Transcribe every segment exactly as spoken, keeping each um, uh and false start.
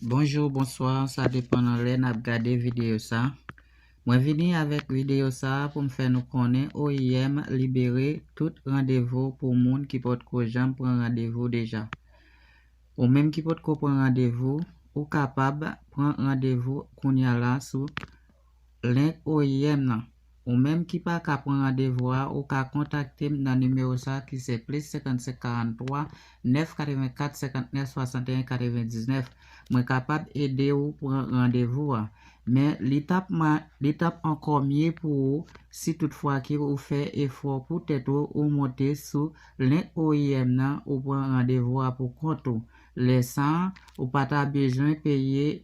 Bonjou, bonswa, sa depann nan lè n ap gade videyo sa. Mwen vini avèk videyo sa pou m fè nou konnen O I M libere tout randevou pou moun ki potko janm pran randevou deja. Ou menm ki potko pran randevou, ou kapab pran randevou kounya la sou link O I M nan. Ou menm ki pa ka pran randevou a, ou ka kontakte m nan nimewo sa ki se plis senkannsenk karanntwa nèf katrevenkat senkantnèf swasanteyen katrevendiznèf. Mwen kapab ede ou pran randevou a. Men li t ap ma- li t ap ankò mye pou ou si toutfwa ke ou fè efò pou tèt ou, ou monte sou link O I M nan, ou pran randevou a pou kont ou. Lè sa a, ou pa ta bezwen peye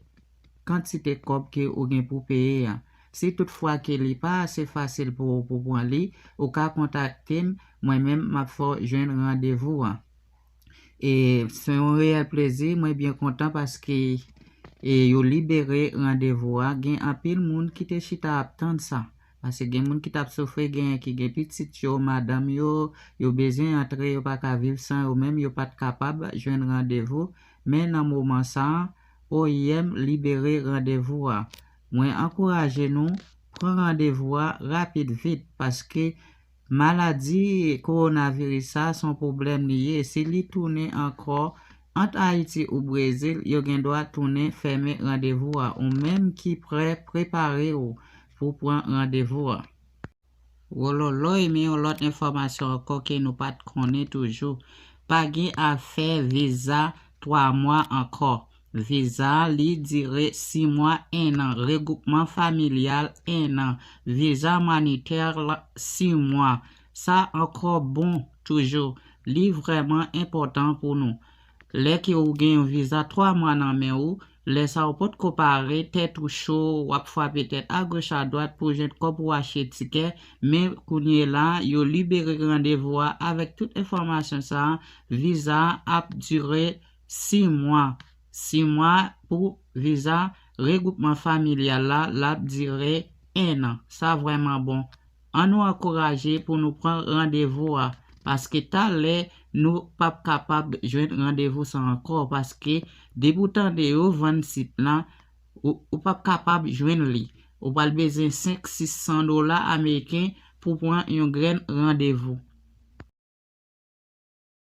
kantite kòb ke ou gen pou peye a. Si toutfwa ke li pa ase fasil pou ou pou pran li, ou ka kontakte m, mwen menm m ap fè w jwenn randevou a. E se yon reyèl plezi, mwen byen kontan paske e yo libere randevou a. Gen anpil moun ki te chita ap tann sa. Paske gen moun ki t ap soufri, gen ki gen pitit yo, madanm yo, yo bezwen antre, yo pa ka viv san yo menm, yo pa t kapab jwenn randevou. Men nan moman sa a, O I M libere randevou a. Mwen ankouraje nou, pran randevou a rapid vit, paske maladi kowonaviris sa se yon pwoblèm li ye. Si li tounen ankò ant Ayiti ou Brezil, yo gen dwa tounen fèmen randevou a. Ou menm ki prè, prepare w pou pran randevou a. Wololoy, men yon lòt enfòmasyon ankò ke nou pa t konnen toujou. Pa gen afè viza twa mwa ankò. Viza a, li dire sis mwa, en an. Regwoupman familyal, en an. Viza imanitè la, sis mwa. Sa ankò bon toujou. Li vrèman enpòtan pou nou. Lè ke ou gen yon viza twa mwa nan men ou, lè sa ou potko pare, tèt ou cho, w ap frape tèt agoch adwat pou jwenn kòb pou achte tikè, men kounye la, yo libere randevou a avèk tout enfòmasyon sa a, viza a ap dire sis mwa. Sis mwa pou viza regwoupman familyal la, l ap dire en an. Sa vrèman bon. Ann nou ankouraje pou nou pran randevou a, paske talè nou p ap kapab jwenn randevou sa ankò, paske depi w tande yo vann sit la, ou, ou p ap kapab jwenn li. Ou pral bezwen senk, sis san dola ameriken pou pran yon grenn randevou.